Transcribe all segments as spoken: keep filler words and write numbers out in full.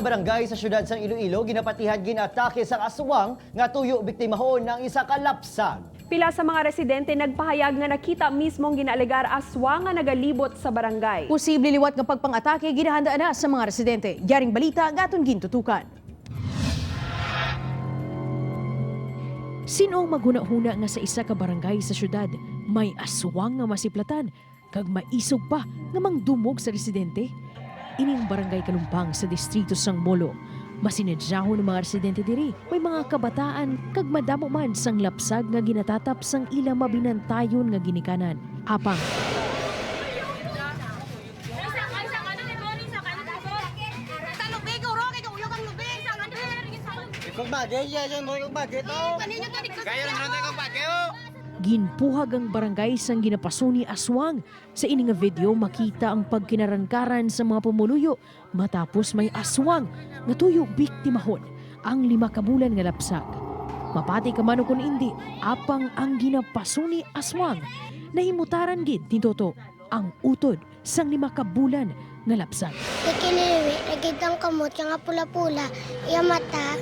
Barangay sa siyudad sang Iloilo ginapatihan ginatake sang aswang nga tuyo biktimahon ang isa ka lapsag. Pila sa mga residente nagpahayag nga nakita mismo ang ginaalegar aswang nga nagalibot sa barangay. Posible liwat nga pagpang-atake ginahanda na sa mga residente. Yaring balita nga aton gintutukan. Sino ang maghunahuna nga sa isa ka barangay sa siyudad may aswang nga masiplatan kag maisog pa nga mangdumog sa residente? Ini ang Barangay Kalumpang sa distrito sang Molo. Masinadyahon ang mga residente diri. May mga kabataan kag madamo man sang lapsag nga ginatatap sang ila mabinantayon nga ginikanan. Apang Sa lubig, uro, kay kauyog ang lubig, sa kanil. Ikaw bagay, iya, yan mo, ikaw bagay, to. Kaya lang naman tayo kang bagay, oh. Ginpuhag ang barangay sang ginapasuni aswang. Sa ini nga video, makita ang pagkinarangkaran sa mga pumuluyo matapos may aswang nga tuyo biktimahon ang lima ka bulan nga lapsag. Mapati ka man o kon indi, apang ang ginapasuni aswang nahimutaran gid ni Toto ang utod sang lima ka bulan nga lapsag. Ikiliwi, nakita ang kamot niya nga pula-pula, iya mata.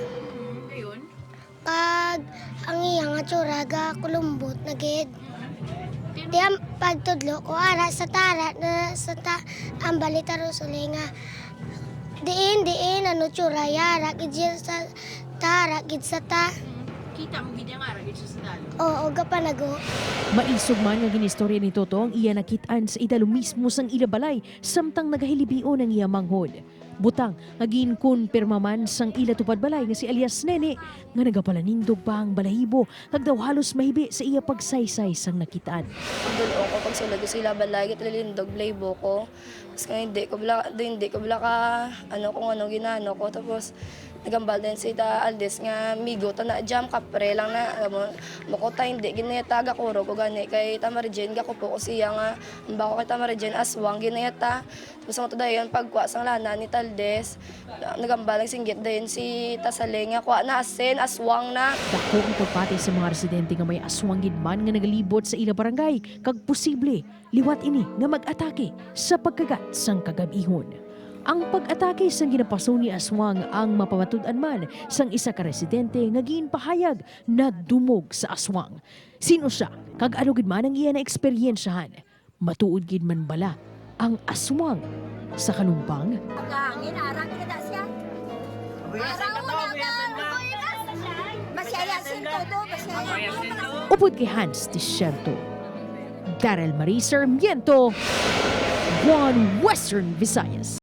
Kag ang iya nga tsura ga kulumbot na gid. Di ang pagtudlo ko ara sa tara na sa ta ang balita Rosolinga. Diin, diin, ano tsura yara gid siya sa tara gid sa ta. Kita mo gid nga ara gid siya sa dalo. Oo, gapanago. Maisog man nga ginistorya ni Toto ang iya nakit-an sa idalo mismo sang ila balay samtang nagahilibion ang iya manghod. Butang nga ginkonpirma man sang ila tupad balay nga si alias Nene nga nagapalanindog pa ang balahibo kag daw halos mahibi sa iya pagsaysay sang nakitaan. Ang dulong ko pagsulod ko sa ila balay, gitalinindog balahibo ko. Mas nga hindi ko bala, hindi ko bala ka, ano, kung ano ginano ko. Tapos nagambal din si ta Aldes nga migo ta na jam kapre lang na, alam mo, mako ta hindi ginaya ta gakurog ko gani kay ta Mary Jane gakupo ko siya nga, ang bako kay ta Mary Jane aswang ginaya ta. Tapos ang dayon pagkuha sang lana ni Taldes, nagambal nagsinggit dayon si Tasaling nga kuha na asin, aswang na. Dako ang pagpati sa mga residente nga may aswang gid man nga nagalibot sa ila barangay, kag posible liwat ini nga mag-atake sa pagkagat sang kagab-ihon. Ang pag-atake sang ginapasuni aswang ang mapamatud-an man sang isa ka residente nga ginpahayag nagdumog sa aswang. Sino sia, kag ano gid man ang iya naeksperyensyahan? Matuod gid man bala ang aswang sa Kalumpang? Pagkahangin, ara gid na siya. Ara, wala ka. Masaya sin todo, masaya. Upod kay Hans Desierto, Daryl Marie Sarmiento, One Western Visayas.